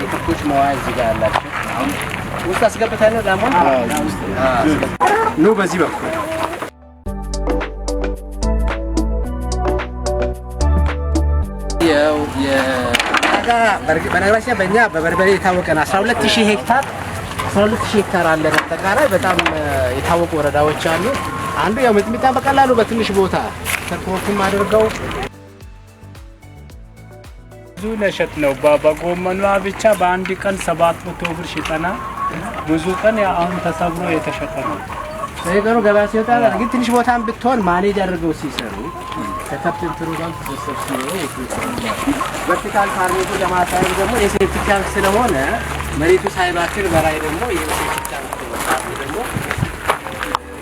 የከብቶች መዋያ እዚህ ጋር አላቸው። አሁን ውስጥ አስገብተን ነው ላሟን ኑ በዚህ በኩል። ያው በነገራችን ላይ በእኛ በበርበሬ የታወቀ ነው። 12,000 ሄክታር፣ 12,000 ሄክታር አለን። አጠቃላይ በጣም የታወቁ ወረዳዎች አሉ። አንዱ ያው ሚጥሚጣ በቀላሉ በትንሽ ቦታ intercrop ም አድርገው ብዙ ለሸጥ ነው። በጎመኗ ብቻ በአንድ ቀን 700 ብር ሽጠና ብዙ ቀን አሁን ተሰብሮ የተሸጠ ነው። በየቀኑ ገበያ ሲወጣ ግን ትንሽ ቦታም ብትሆን manage አድርገው ሲሰሩ ከከብት እንትኑ ጋር ትስስር ሲኖረው vertical farming ለማሳየት ደግሞ የ septic tank ስለሆነ መሬቱ ሳይባክን በላይ ደግሞ የ septic tank farm ደግሞ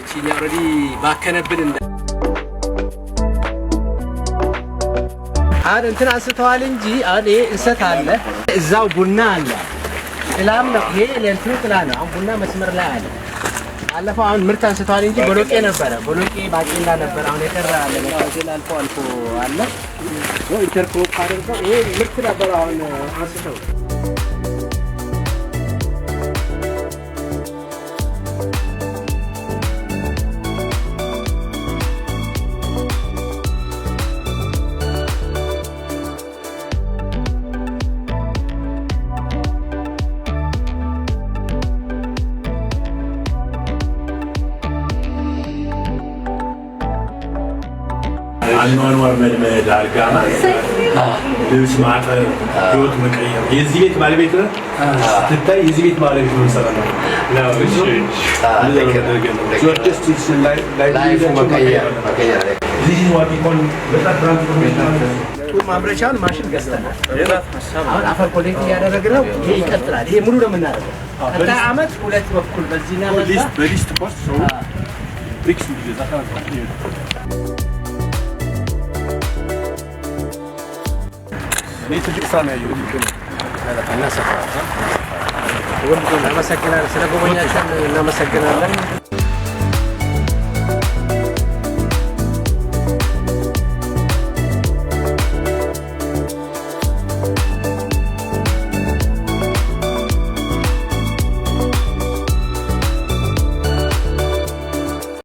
እቺኛ already ባከነብን እንደ አሁን እንትን አንስተዋል እንጂ አሁን ይሄ እንሰት አለ፣ እዛው ቡና አለ፣ ጥላም ነው። ይሄ ለእንትኑ ጥላ ነው። አሁን ቡና መስመር ላይ አለ። ባለፈው አሁን ምርት አንስተዋል እንጂ ቦሎቄ ነበረ፣ ቦሎቄ ባቄላ ነበር። አሁን የቀረ አለ፣ ባቄላ አልፎ አልፎ አለ። Intercrop አድርገው ይሄ ምርት ነበር አሁን አንስተው። አኗኗር መልመድ፣ አልጋ ማንጠፍ፣ ልብስ ማጠብ፣ ህይወት መቀየር። የዚህ ቤት ባለቤት ነህ ስትታይ የዚህ ቤት ባለቤት ነው የምሰራው። Life ኡ መቀየር መቀየር። This is what we call በጣም transformation። ጡብ ማምረቻውን ማሽን ገዝተናል። አሁን አፈር collect እያደረግን ነው። ይሄ ይቀጥላል። ይሄ ሙሉ ነው የምናደርገው። ቀጣይ ዓመት ሁለት በኩል በዚህና በዛ። በ least cost ሰው bricks እንዲገዛ። እኔ ትልቅ ስራ ነው ያየሁት። እናሰፋዋለን። እናመሰግናለን። ስለ ጎበኛችን እናመሰግናለን።